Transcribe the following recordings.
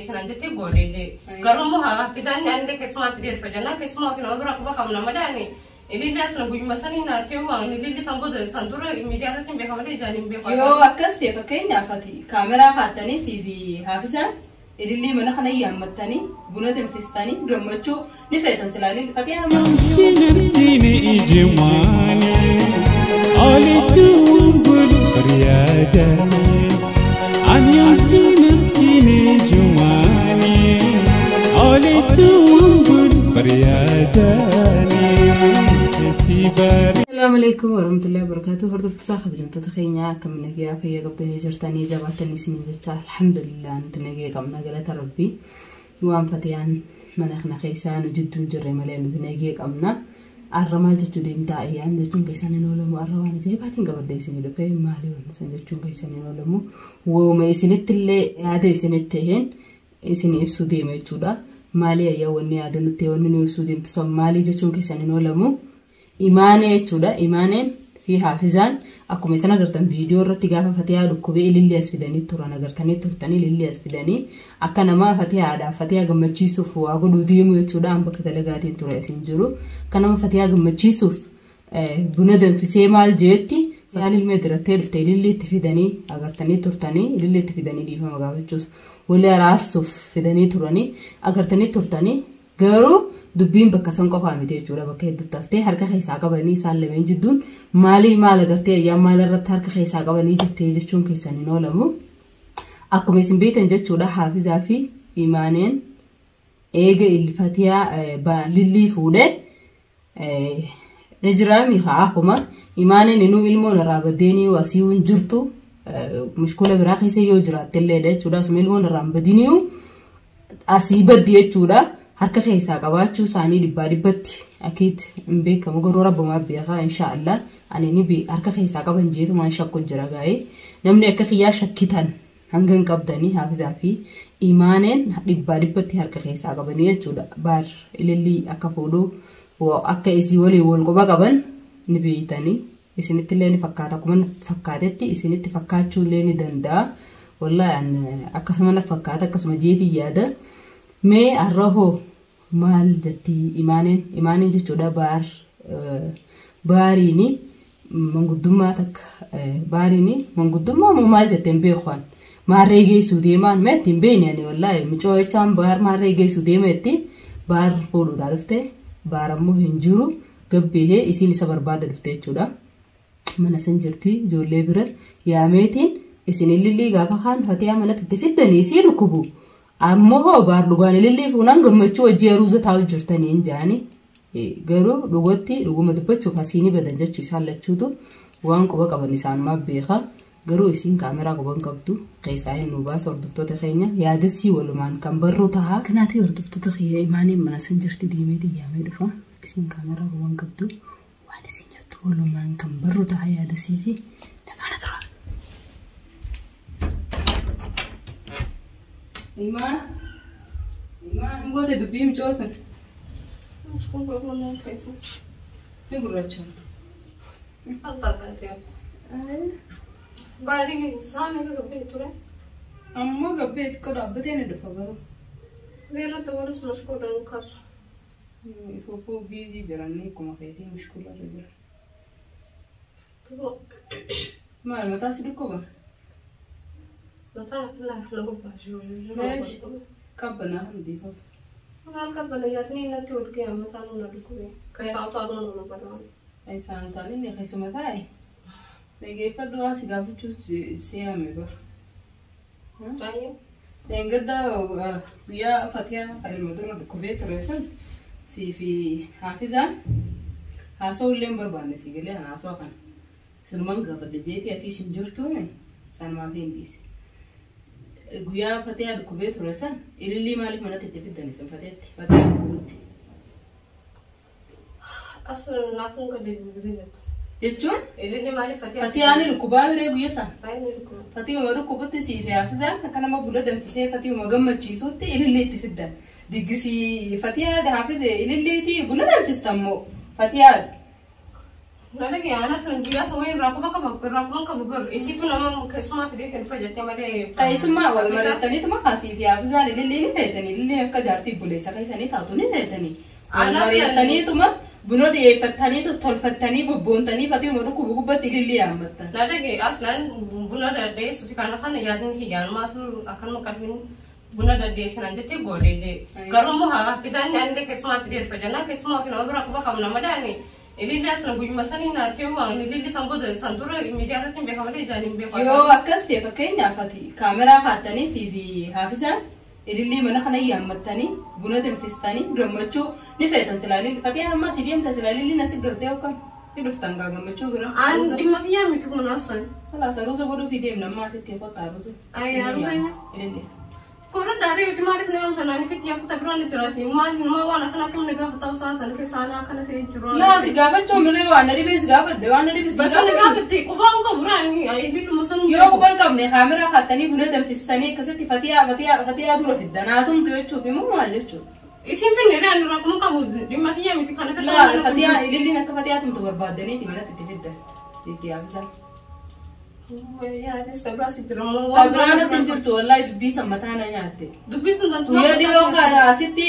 Sanaan jettee goodee jee. Garuu immoo hafisaan ani keessumaa fidee dhufa jennaan keessumaa ofii nama biraa quba qabna malee ani ililli asna guyyuma sanii na arkee waan ililli san booda san dura miidiyaa irratti hin beekama malee ijaan hin beeku. Yoo akkas ta'e, fakkeenyaaf ati kaameraa kaattanii sii fi Haafizaan ilillii mana kana yaammattanii buna danfistanii gammachuu ni feetan silaa ililli fatee nama. Sinartini ijmaani olitti bulu baryaadani ani sinartini ijmaani olitti bulu baryaadani si bari. Assalamu alaikum warahmatullahi wabarakatuh. Hordoftoota kabajamtoota keenya, akkam nagayaa, fayyaa qabdanii jirtanii, jabaatanii isiniin jecha? Alhamdulillah, nuti nagaya qabna, galata rabbii. Waan fatiyaan mana kana keessaa nu jidduu hin jirre malee nuti nagaya qabna. Arra maal jechuu deemtaa ayyaan jechuun keessan hin oolamu. Arra waan ajaa'ibaatiin qabadde isinii dhufe. Maali wanti san jechuun keessan hin oolamu. Wooma isinitti illee yaada isinitti ta'een isin ibsuu deema jechuudha. Maali ayyaa wanni yaada nutti wanni nu ibsuu deemtu san maali jechuun keessan hin oolamu. Imaanee jechuudha. Imaaneen fi Haafizaan akkuma isin agartan viidiyoo irratti gaafa Fatiyaa dhukkubee ililli as fidanii turan agartanii turtanii. Ililli as fidanii akka nama Fatiyaadhaaf Fatiyaa gammachiisuuf waa godhuu deemu jechuudha. An bakka dalagaatiin ture isin jiru. Akka nama Fatiyaa gammachiisuuf buna danfisee maal jeetti Fatiyaan ilmee dirattee dhufte ililli itti fidanii agartanii turtanii. Ililli itti fidanii dhiifama gaafachuuf walii araarsuuf fidanii turanii agartanii turtanii. Garuu dubbiin bakka san qofaa miti jechuudha, bakka hedduutti haftee harka keessaa qabanii isaan lameen jidduun maalii maal agartee ayyaan maal irratti harka keessaa qabanii jettee jechuun keessan hin oolamu. Akkuma isin beektan jechuudha, Haafizaa fi Imaaneen eega Fatiyaa lillii fuudhee ni jiraami haa akkuma Imaaneen inuu ilmoon irraa baddeenii asii hin jirtu, mushkula biraa keessa yoo jiraatte illee jechuudha, asuma ilmoon irraa hin badiniyu asii baddi jechuudha. Harka keessaa qabaachuu isaanii dhibbaa dhibbatti akiit hin beekamu, garuu rabbumaa beekaa, inshaallah. Ani ni harka keessaa qaban jeetumaan shakku jira gaa'ee. Namni akka kiyyaa shakkitan hanga hin qabdanii, Haafizaa fi Imaaneen dhibbaa dhibbatti harka keessaa qabanii jechuudha. Baar ilillii akka fuudhuu akka isii waliin wal quba qaban ni beeytanii. Isinitti illee ni fakkaata, akkuma fakkaatetti isinitti fakkaachuu illee ni danda'a. Wallaahi akkasuma na fakkaata, akkasuma jeetii yaada. Mee har'a hoo maal jetti Imaaneen? Imaaneen jechuudha baar baariini manguddummaa takka baariini manguddummaa moo maal jetteen beekan maarree geessuu deemaan mee ittiin beekni ani wallaahi micoo jechaan baar maarree geessuu deema itti baar fuudhuudhaa dhufte, baar ammoo hin jiru gabbee isiin isa barbaada dhufte jechuudha. Mana san jirti ijoollee bira yaameetiin isin ilillii gaafa kaan Fatiyaa manatti itti fiddanii isii dhukkubu. Ammoo hoo baar dhugaan ilillii fuunaan gammachuu hojii aruuza taa'u jirtanii hin jaani. Garuu dhugatti dhuguma dubbachuuf asiin badan jechuu isaan lachuutu waan quba qaban isaanumaa beeka. Garuu isiin kaameraa quban qabdu keessaa hin nu baasa. Hordoftoota keenya, yaadasii walumaan kan barruu ta'a. Kanaatii hordoftoota kiyya, Imaaniin mana san jirti, deemee xiyyaamee dhufa. Isiin kaameraa quban qabdu, waan isiin jettu walumaan kan barruu ta'a yaadasiiti. Lafaana tura. Imaan. Imaan goote dubbii micoo sun. Ni gurraachamtu. Baadii saamii gabbee ture. Ammoo gabbee xiqqoo dhaabbatee ni dhufa garuu. Zeerratti walis mashkuulaan kaasu. Ifoofoo biizii jiranii akkuma keetii mushkula irra jiran. Maal mataa si dhukkuba? Mataa na gubbaa jiru. Qabbanaa hamdiifaf. Maal qabbana, yaadni natti ol ga'e, mataan na dhukkube. Keessaa utaaluu nu barbaadu. Isaan taanin keessuma taa'e. Dhageeffadhu, waa si gaafachuu si yaame bara. Ayyee. Dheengadda guyyaa Fatiyaa ilma dura dhukkubee ture sun sii fi Haafizaan haasa'uu illee hin barbaanne, si galee haasa'u kana. Sinumaan gaafadha jeetii ati isin jirtu sanumaaf hin dhiise. Guyyaa Fatiyaa dhukkubee ture san ilillii maaliif manatti itti fiddan isin Fatiyaatti? Fatiyaa dhukkubutti. As naaf hin galle gisee jettu. Jechuun Ililli maaliif Fatiyaa? Fatiyaan dhukkubaa biree guyyaa san. Faayini dhukkuba. Fatiyuma dhukkubutti sii fi Haafizaan akka nama buna danfisee Fatiyuma gammachiisutti ilillii itti fiddan. Diggisii Fatiyaa Haafize ililliitii buna danfistan moo Fatiyaa? Na dhagee anas guyyaa sana wayiin rakkoo qaba rakkoo qabu bar isiitu nama keessumaa fideetiin dhufa jettee malee. Keessumaa wal mari'attaniituma asii fi hafizaan ilillee ni feetanii ilillee akka jaartii buleessa keessanii taatu ni feetanii. Wal mari'attaniituma buna dhiyeeffattanii tolfattanii bobboontanii fatee uma dhukkuba gubbatti ilillee yaammattan. Na dhagee aslaan buna daddeessu fi kana kana yaadin kiyyaan maatu akkanuma qalbiin buna daddeessinaan jettee goodee jee. Garuu immoo hafizaan nyaanni keessumaa fidee dhufa jennaan keessumaa fi nama bira quba qabna madaani. Ilillee asna guyyuma sanii na arkee waan ililli san booda san dura miidiyaa irratti hin beekamne ijaan hin beeku. Yoo akkas ta'e fakkeenyaaf ati kaameraa kaattanii sii fi hafizaan ilillee mana kana yaammattanii buna danfistanii gammachuu ni feetan silaalii fatee ammaa si deemta silaalii nasi galtee yookaan ni dhuftan gaa gammachuu bira. An dhimma kiyyaa miti kun osoo. Kalaas aruusa godhuuf deemna ammaa asitti fakka aruusa. Ay aruusa eenyu? Ilillee. Kora daaree yookiin maaliif nama tanaan ifatti yaafata biraan jiraati maali nama waan akkana akkam na gaafata osoo tan keessaa ana akkana ta'e jiru. Laa si gaafachuu miree waan na dhibee si gaafadhe waan na dhibee si Bakka na gaafadhe. gaafatte qubaan qabu raan ililluma san. Yoo quban qabne kaameraa kaattanii buna danfistanii akkasitti fatiyaa fatiyaa fatiyaa dura fiddanaatumtu jechuuf immoo maal jechuudha. Isin finne raan rakkoo qabu dhimma kiyyaa miti kana keessa. Laa fatiyaa ililliin akka fatiyaa tumtu barbaaddaniiti manatti itti fiddan. Siif yaabisa. Yaatis tabiraas jira moo Ta biraanatti hin jirtu wallaahi dubbii san mataa na nyaatte. Dubbii sun tantu Guyyaa dhiyoo kana asitti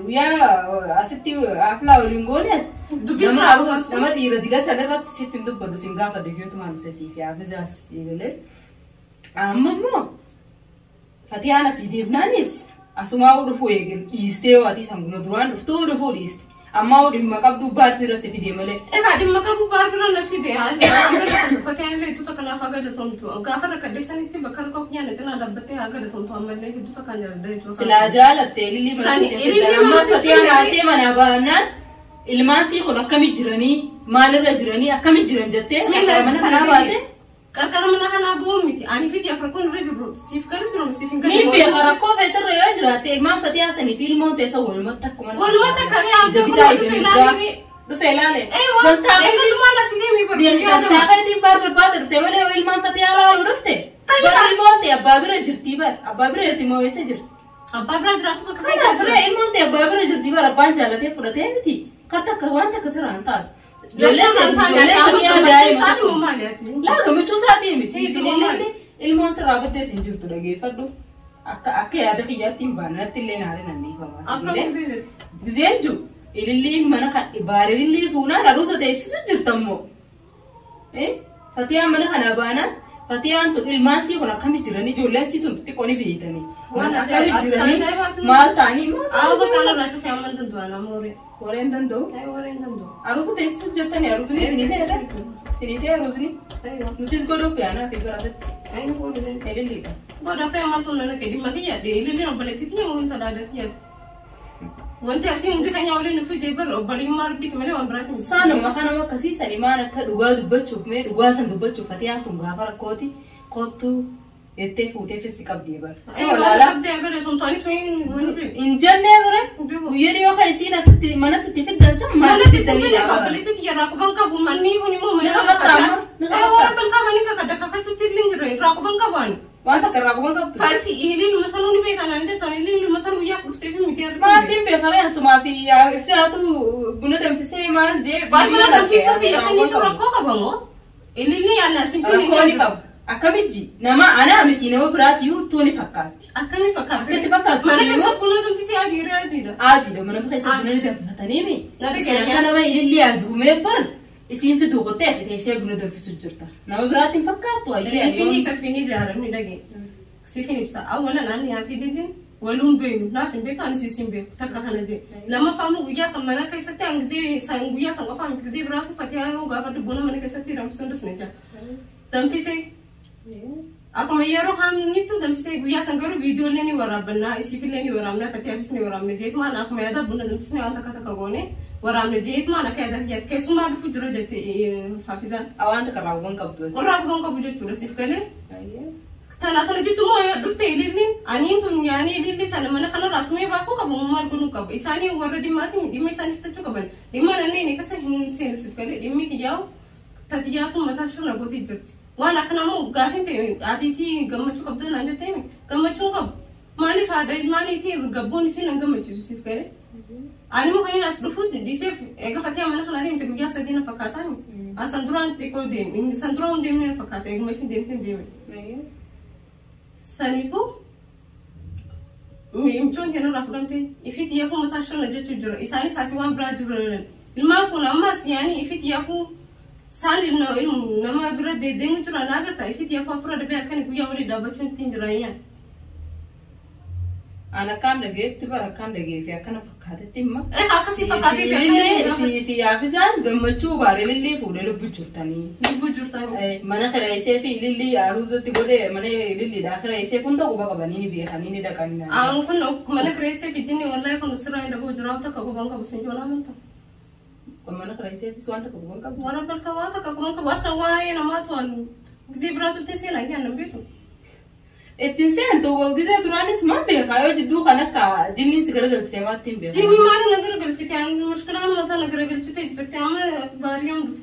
guyyaa asitti aflaa waliin goones Dubbii sun nama nama dhiira dila san irratti sitti hin dubbadhu sin gaafadhu jeetumaan siif yaabisaas galee. Amma immoo fatiyaan asii deemnaanis asumaa dhufuu eegal dhiistee waatii sanguma duraan dhuftuu dhufuu dhiiste. Ammaa dhimma qabdu baarfira si fide malee. Egaa dhimma qabu baarbira na fide haalli galatomtu fatiyaan illee hedduu takka naaf haa galatomtu gaafa rakkadheessanitti bakka rakkoo kiyyaa na cinaa dhaabbattee haa galatomtu ammallee hedduu takkaan jaalladha jechuudha. Silaa jaalatte ililli Sani manatti ililli fiddan. Ammaa manatti fatiyaan fidde. haatee manaa baannaan ilmaan sii kun akkami jiranii maalirra jiranii akkami jiran jettee qarqara mana kanaa baate. Qarqara mana kanaa bu'uu miti ani fiti afur kun irra jiru siif galu jiru siif hin galu. Ni beeka rakkoo feetirra yoo jiraatte ilmaan fatiyaa sanii fi ilmoon teessa walumatti akkuma Walumatti akka re'aa ija bitaa ija mirgaa dhufee ilaale. Ee waan Dantaa eegalumaan asii deemee barbaadu. dantaa keetiin baar barbaada dhufte malee yoo ilmaan fatiyaa laaluu dhufte. Bar ilmoon ta'e abbaa bira jirtii bar abbaa bira jirti moo eessa jirti? Abbaa bira jiraatu bakka Kana feetaa siree ilmoon ta'e abbaa bira jirti bar abbaan jaalatee fudhatee miti. Kar takka waan takka sirraan taatu. Ijoolleen fatiyaa daa'ima tokko. Laa gammachuu isaatii miti. Isin illee ilmoon sirraa battee isin jirtu dhageeffadhu. Akka akka yaada kiyyaatti hin baane natti illee naaree nan dhiifama. Gizeen jiru ililliin mana kan baare ilillii fuunaan aruusa teessisu jirtammoo. Fatiyaan mana kana baanaan fatiyaan tun ilmaan sii kun akkami jiranii ijoolleen sii tun xixiqqoo ni beeytanii. Waan Akkami ajaa'iba- jiranii ajaa'ibaatu maal ta'anii maal ta'anii? Warreen danda'u. Aruusa teessisu jirtanii aruusni isinii ta'e isinii ta'e aruusni nutis godhuuf yaanaa fi biraatatti ililliidha. Wanti asii hundi keenya waliin dhufee bar obboleeyummaa arbiiti malee waan biraati miti. Saanuma kanama akkasii sani maan akka dhugaa dubbachuuf mee dhugaa san dubbachuuf fatiyaan tun gaafa rakkooti kottu jettee fuutee fissi qabdii bara. Si Waan walaalaa qabdee agarre sun ta'anis wanti hin jennee bire guyyaa dhiyoo kan isiin asitti manatti itti fiddan san maal Manatti itti fiddanii fide yaa bara. obboleetti xiyya quban qabu manni kun immoo Ni mana qabatta amma? Ni qabatta? Warra balqabanii kakka kakkachuu illee jiru irraa quban qaban. Waan takka irraa quban qabdu. Faati ililluma sanuu ni beekan ani jettan ililluma sanuu guyyaas dhuftee fi miti arginu. Maatiin beekaree asumaa fi ibsaatu buna danfisee maal jee. Buna danfisuu kiyya saniitu rakkoo qabamoo? Ililli yaadna simpilii. Rakkoo ni qabu. Akkamijji nama anaa miti nama biraati iyyuu ni fakkaatti. Akkamii fakkaatti? Akkatti fakkaattu Mana ishee keessa immoo- buna danfisee adii ree adiidha. Adiidha mana keessa buna ni danfifatanii mi? Na Isin dhageenye. akka nama ililli azuumee bar isiin fiduu qottee ati teessee buna danfisu jirta. Nama biraatti hin fakkaattu ayyee Finii kan finii ijaaramni dhagee. Siifin ibsa. Awwalan ani yaa fi waluun beenu naas hin beektu anis isin beeku takka kana jee. Lammaffaa immoo guyyaa san mana keessatti an gizee san guyyaa san qofaa miti gizee biraatu fatee yoo gaafa buna mana keessatti danfisuu hundas ni jaa. Danfisee akkuma yeroo kaanittu danfisee guyyaa san garuu viidiyoolee ni waraabannaa isiifillee ni waraabna fatiyaafis ni waraabna jeetumaan akkuma yaada buna danfisnee waan takka takka goone waraabna jeetumaan akka yaada kiyyaatti keessumaa dhufu jira jette haafizaan. Waan takka irraa quban qabdu. Qorraa quban qabu jechuudha siif galee. Tana tana jettu immoo yoo dhufte ililli aniin tun yaanii ililli tana mana kanarraa tumee baasuu qabu maal godhuu qabu isaanii warra dhimmaatiin dhimma isaanii fitachuu qaban dhimma nanneen keessa hin seenu siif galee dhimmi kiyyaa'u tatiyyaatu mataa shirna gootii jirti waan akkanaa immoo gaafiin ta'e atiisii gammachuu qabdu naan jettee gammachuu qabu maaliif haadha ilmaaniitii gabboon isiin nan gammachiisu siif galee. Ani immoo kan as dhufu dhiiseef eega Fatiyaa mana kana deemte guyyaa sadii na fakkaataa. An duraan xiqqoo deeme. San duraan deemne na fakkaata. Eeguma isin deemte deeme. Saniifuu michoon keenya irraa fudhamte ifit yaafuu mataa shirna jechuu jira. Isaanis asii waan biraa jiru. Ilmaan kun ammas yaani ifit yaafuu saan nama bira deemu jira na agarta ifit yaafuu afura dabee halkan guyyaa walii dhaabbachuun ittiin jira yaan. An akkaan dhageetti bara akkaan dhagee fi akkana fakkaatetti hima. Akkasii fakkaatee fi akkana Sii fi Haafizaan gammachuu baaree lillii fuudhee lubbuu jirtanii. Lubbuu jirtanii. Mana kireessee fi lillii aruuzatti godhee mana lilliidhaa kireessee kun ta'uu quba qabanii ni beekanii ni dhaqanii. Aan kun mana kireessee fi jinni wallahi kun sirraa hin dhaguu jira takka quban qabu sin joona amantaa. Mana kireessee fi waan takka quban qabu. Warra balka waa takka quban qabu asla waa'ee namaatu waan gisee biraatu ittiin seenaa hin beeku. Ittiin seentu gisee duraanis maal beekaa yoo jidduu kan akka jinniin si garagalchite maatti hin beeku. Jinni maali na garagalchite mushkilaan mataa na garagalchite jirti amma baariyoon dhufu.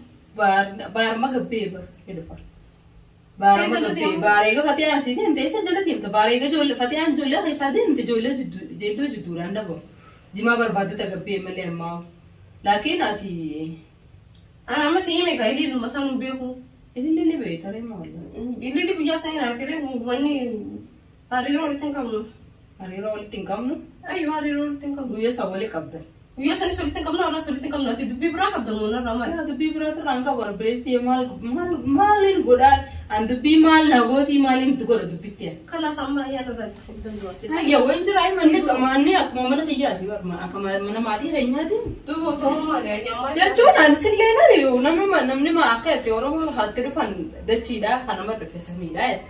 Baarma gabbee bar ni dhufa. Baarma gabbee baaree gafatee asii deemte eessa jala deemte baaree ijoollee Fatiyaan ijoollee keessaa deemte ijoollee jidduu jidduudhaan dhabamu. Jimaa barbaaddata gabbee malee ammaa. Laakiin ati. Amma si hime gaa ililli masaan hin beeku. Ililli ni beekta ree maal? Ililli guyyaa sanii argee wanni hariiroo walitti hin qabnu. Hariiroo walitti hin qabnu? Ayyoo hariiroo walitti hin qabnu. Guyyaa isaa walii qabdan. Guyyaa sanis walitti hin qabnu har'as walitti hin qabnu ati dubbii biraa qabda moo narraa maali? Dubbii biraa sirraa hin qabu obboleettii maal maaliin godhaa an dubbii maal na gootii maaliin itti godha dubbitti. Kalaas amma ayyaana irraa itti fuudhu danda'u. Ayyaa wayin jira manni manni akkuma mana kiyyaati akka mana maatii keenyaati. Duuba Oromoo maali ayyaa maali? Jechuun ani sillee nari'u namni ma akka itti Oromoo haatti dhufan dachiidha kan nama dhufe samiidha jette.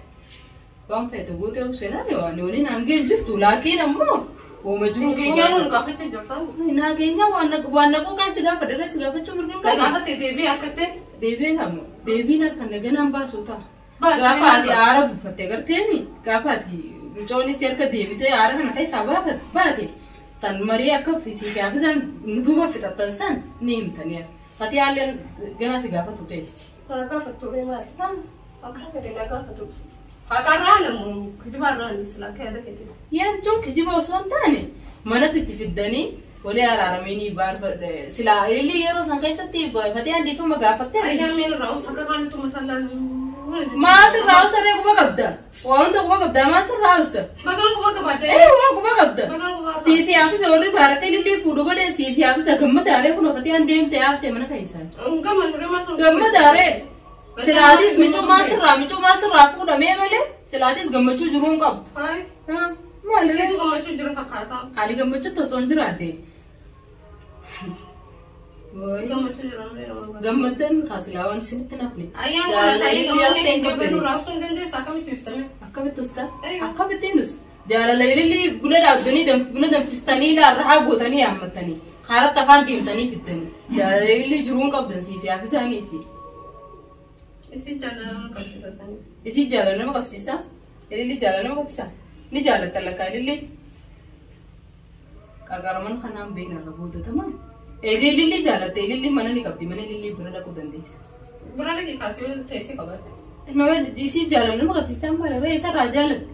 Waan feetu guutee obsee nari'u ani waliin hangeen jirtu laakiin ammoo. Nageenyaan kun gaafachuu jirta. Nageenya waan naquu kan si gaafadhe irra si gaafachuu mirga hin qabu. Gaafatte deebii harkatte. Deebiin ammoo deebiin harka naganaan baasu ta'a. Gaafa ati aara buufatte garteemi gaafa ati mucoonni si harka deebitee aara kana keessaa baate san marii akka sii fi Haafizaan duuba fixattan san ni himtanii. Fatiyaalleen ganaa si gaafatu teessi. Na gaafattu maali? Akka fedhe na gaafatu. Haqarraa namu kijibaarraa silaa akka yaada keetii. Jechuun kijiba osoo hin taane manatti itti fiddanii walii araaramanii silaa ililli yeroo san keessatti Fatiyaan dhiifama gaafatte. Ayyaan meen irraa osoo akka kaanitu mataa laazuu. Maa sirraa osoo ree quba qabda. Waa hunda quba qabda maa sirraa osoo. Bagaan quba qabaadde. Waa quba qabda. Bagaan quba qabda. Sii fi Haafiza warri baarakee ililli fuudhu godhee sii fi Haafiza gammadaaree kun Fatiyaan deemte haaftee mana keessaa. Gammaduree maal Gammadaaree. Silaatis micuumaa sirraa fuudhamee malee silaatis gammachuu jiruu hin qabdu. Maali? Siitu gammachuu jiru fakkaata. Ani gammachuutti osoo hin jiraadde. Gammachuu jira malee nama. Gammaddan kaasilaa waan isinitti nafne. Ayyaan kun saayii gammadee si gabbee nurraa obsuu hin dandeessu akkamitti ibsitame? Akkamitti usta? Akkamitti nus? Jaalala ililli buna dhaabdanii buna danfistanii laarraa gootanii yaammattanii haaratti afaan deemtanii fiddanii jaalala ililli jiruu hin qabdan siif Haafizaaniisi. Isii jaalala nama qabsiisa sanii. Isii jaalala nama qabsiisa? Ililli jaalala nama qabsiisa? Ni jaalatta lakkaa ililli. Qarqaraman kanaan beekna irra boodataman. Eegee ililli jaalatte ililli mana ni qabdi mana ililli bira dhaquu dandeessa. Bira dhaqii kaatee yoo teessee qabatte. Nama isii jaalala nama qabsiisa maali? Ree isarraa jaalatte.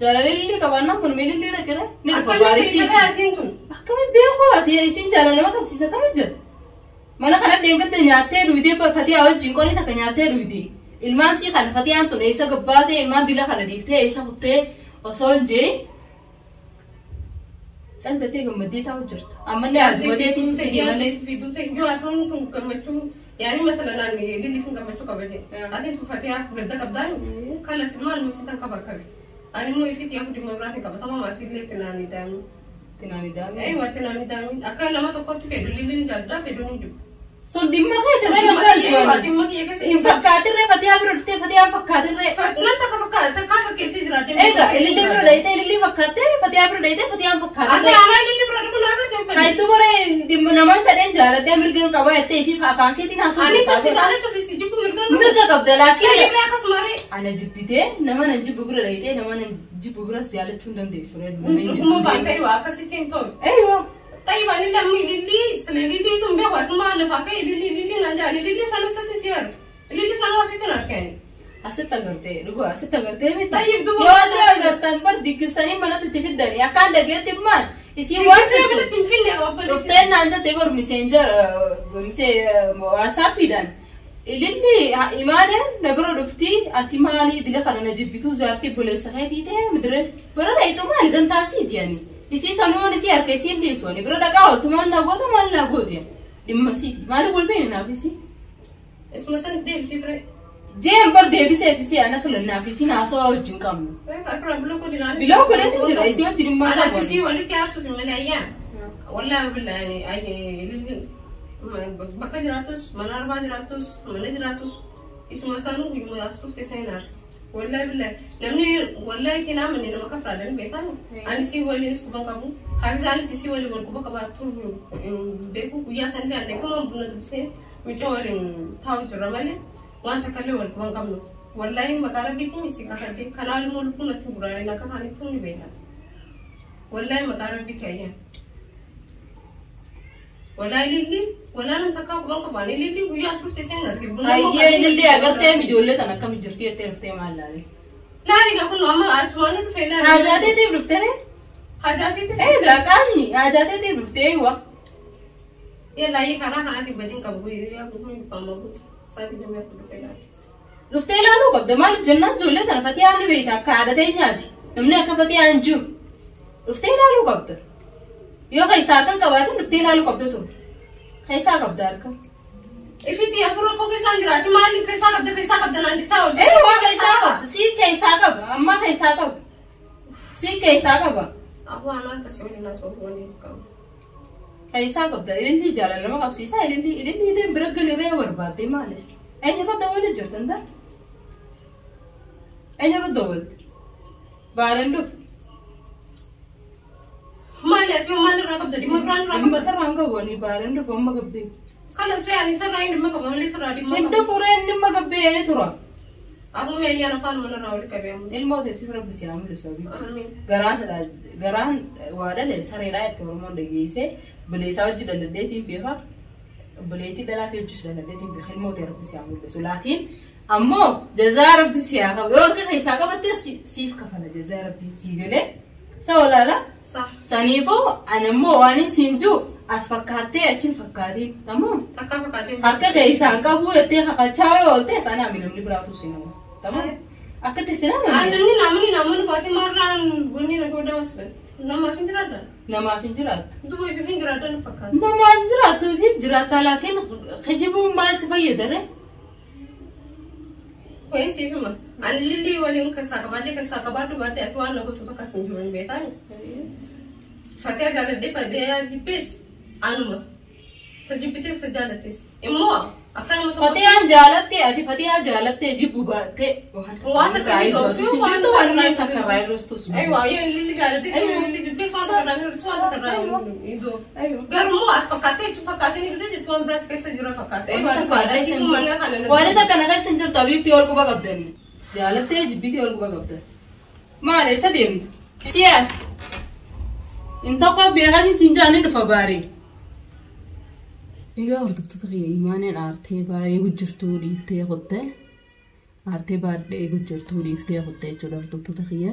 Jaalala ililli qabaannaan kun ililli dhaqira ni dhufa baarichiisa. Akkamitti beeku ati isiin jaalala nama qabsiisa akkamitti jira? Mana kana deemgatte nyaattee dhuydee Fatiyaa wajjin qolli takka nyaattee dhuydee. Ilmaan sii kana Fatiyaan tun eessa gabbaatee ilmaan dila kana dhiiftee eessa kuttee osoo hin jee callatee gammaddee taa'u jirta. Ammallee ajibateetis fidee malee. Yoo atuun kun gammachuu yaani masala naan lilli kun gammachuu qaba jee. Ati tun Fatiyaaf gadda qabdaani kalas ilmaan misitan qaba qabi. Ani immoo ifitti yaa dhimma biraatiin qabatama maatii illee itti naani daa'imni. Itti naani daa'imni. Eeywa itti naani daa'imni. Akka nama tokkotti fedhu lilli ni jaalladha fedhu ni jiru. Sun dhimma keeti irra nama galchu. Hin fakkaatirree Fatiyaa bira dhuftee Fatiyaan fakkaatirree. Nan takka fakkaata takka fakkeessee jira. Egaa ililli bira dhayitee ililli fakkaattee Fatiyaa bira dhayitee Fatiyaan fakkaatirree. Ati aanaa ililli bira dhufu naa bira dhufan. Kaayituu baree dhimma namaan fedheen jaaladhee mirga hin qabaa jettee fi afaan keetiin haasoo. Ani tusi ani tufi jibbu mirga hin qabu. Mirga qabda laakiin. Ililli bira akkasuma ree. Ana jibbitee nama nan jibbu bira dhayitee nama nan jibbu biras jaalachuu hin dandeessu. Dhuguma baatee waa akkasitti hin ta'u. Eeywa. طيب أنا لما للي سلالي تنبيه واتما لفاكي للي للي نرجع للي سنو ست سير للي سنو ست نركاني Asitti agartee dhugaa asitti agartee miti. Tayyib duuba Yoo asii agartan bar diggistanii manatti itti fiddanii akkaan dhageetti maal Isiin waan Waan biratti hin finne obboleessi. Dhufteen naan jette bar miseenjar waasaappiidhaan. Ililli imaaneen na bira dhufti ati maali dila kana na jibbituu jaartii obboleessa keetii ta'e midirees bira dhayitu maali gantaasiiti ani. Isii sanuun isii harka isiin dhiisu ani bira dhaqaa ooltu maal naa goota maal naa gooti dhimma isiiti maali wal beekne naaf isii. Isuma san deebisii fire. Jeen bar deebiseef isii ana sulannaaf isiin haasawaa wajjin qabnu. Afran biloo godinaanis. Biloo godheetu jira isii wajjin hin Anaaf maal isii walitti aarsuuf hin malee ayyaan. Wallaahi billaahi bakka jiraatus mana arbaa jiraatus mana jiraatus isuma sanuu guyyuma as dhufte seenaar. Wallaahi billaahi namni wallaahi itti naamne nama kafraadhaan beekamu. Ani isii waliinis quban qabu. Hafizaanis isii waliin wal quba qabaattu hin beeku. Guyyaa sanillee ani akkuma buna dubbisee mucaa waliin taa'u jirra malee waan takka illee wal quban qabnu. Wallaahi maqaa rabbiitiin isii kakadde kanaaf immoo lubbuun natti guraareen akka kaanittuu ni beekan. Wallaahi maqaa rabbiitii ayyaan. Wallaahi lilli wallaahi nam takkaa quban qabu ani lilli guyyaa as dhufte seen arge buna immoo Ayyee ililli agartee ijoollee tan akkam jirti jettee dhuftee maal laale. Laali gaa kun amma achumaan dhufe laali. Haajaateetiif dhuftee ree? Hajaateetiif. Ee gaaqaanyi haajaateetiif dhuftee wa. Yallaa ayyee karaa kanaatiin badin qabu guyyaa kun amma guutu sa'aatii damee akka dhufe laali. Dhuftee ilaaluu qabda maaliif jennaan ijoollee tana fatee ni beekta akka haadha teenyaati. Namni akka fatee hin jiru. Dhuftee ilaaluu qabda. Yoo keessaa harka hin qabaatin dhuftee ilaaluu qabda ture. Keessaa qabda harka. Ifitti afur rakkoo keessaan jiraati maali keessaa qabda keessaa qabda naan jechaa oolte. Ee waa keessaa qabda sii keessaa qaba amma keessaa qaba. Sii keessaa qaba. Abbaa anaa akkasii waliin haasa'u waliin qabu. Keessaa qabda ililli jaalala nama qabsiisaa ililli ililli illee bira galiree barbaadde maali? Eenyurra dawwali jirtan taa? Eenyurra dawwalte? Baareen dhufu. Maali ati yoo maal irraa qabda dhimma biraan irraa Dhimma qabda. sararaan qabu baareen dhufu amma gabbee. Kanas ree ani sarraa hin dhimma qaba malee sarraa dhimma Hin qaba. dhufu reen dhimma gabbee tura. Abumee ayyaana afaan manarraa wali qabee amma. Ilmoo teessisa rabbi si haa mul'isu. Amiin. Garaan waa dhale sareedhaa itti Oromoon dhageessee buleessaa hojii daladheetiin beeka. Buleettii dhalaatee hojii daladheetiin beeka. Ilmoo ta'e rabbi si haa mul'isu. Laakiin ammoo jazaa rabbi si haa qabu. Yoo harka keessaa qabatte siif kafala jazaa rabbi sii galee. Sa walaala. Sax. Saniifuu ani immoo waan siin jiru as fakkaattee achiin fakkaatiin. Tamam. Takkaa fakkaatee. Harka keessaan qabu jettee kakachaa yoo oolte sanaa namni biraatu si nama. Tamam. Akkatti si nama. Namni namni namoonni baatee maarraan bunni na godhaa maslan. Namaaf hin jiraatan. Namaaf hin jiraattu. Duuba ifiif hin jiraatan fakkaata. Namaaf hin jiraattu ifiif jiraata laakiin kijibuun maal si fayyadare? Koyin siif hima. Ani lilli waliin keessaa qabaadhee keessaa qabaadhu baadhee ati waan na gootu tokko as hin jiru hin beekani. Fatee jaaladhee fatee jibbees anuma. Ta jibbitees ta jaalattees. Immoo akka nama tokko. Fatiyaan jaalattee ati fatiyaa jaalattee jibbu baattee Waan takka hin tolchu waan waan takka irraa hir'istu sun. Aywa yoo lilli jaalattees yoo lilli jibbees waan takka irraa hir'istu waan takka irraa hin Garuu as fakkaatee jechuun fakkaatee ni gisee jettu waan biraas keessa jira fakkaata. Aywa dhugaadha situ mana kana na. Waan takka na keessa hin jirtu abiibtii ol quba qabdan. Jaalattee jibbiitii ol quba qabdan. Maal eessa deemtu? Si'a. Intaqoo beekanii siin jaanii dhufa baaree. Egaa hordoftoota kiyya imaaneen aartee baay'ee gujjirtuu dhiiftee qottee aartee baay'ee gujjirtuu dhiiftee qottee jechuudha hordoftoota kiyya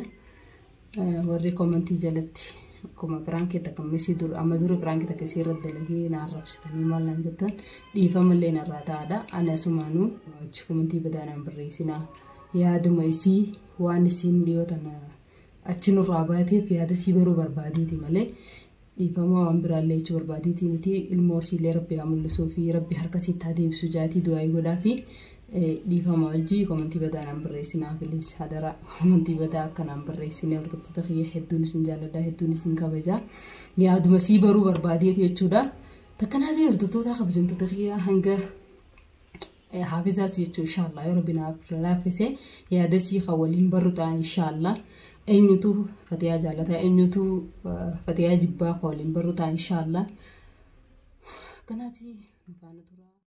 warri koomentii jalatti akkuma biraankee takka misii dura amma dura biraankee takka isii irra dalagee na arrabsitanii maal naan jettan dhiifamallee narraa ta'aadha ani asumaanuu achi koomentii badaa naan barreessinaa yaaduma isii waan isiin dhiyoo tana achi nurraa baateef yaada isii baruu barbaadeeti malee dhiifama waan biraallee jechuu barbaadeeti miti ilmoo isiillee rabbi haa mul'isuu fi rabbi harka isiitti haa deebisuu jaatii du'aa godhaa fi dhiifama wajjii koomentii badaa naan barreessinaa bilis hadara koomentii badaa akka naan barreessine hordoftoota kiyya hedduun isin jaalladha hedduun isin kabaja yaaduma sii baruu barbaadeeti jechuudha. Takkanaatii hordoftoota kabajamtoota kiyya hanga haafizaas jechuu inshaallah yoo rabbi naaf laaffise yaada sii kan waliin barru ta'a inshaallah. Eenyutu fatiyaa jaalataa eenyutu fatiyaa jibbaa kan waliin barru ta'a inshaallah. Akkanaatii faana tura.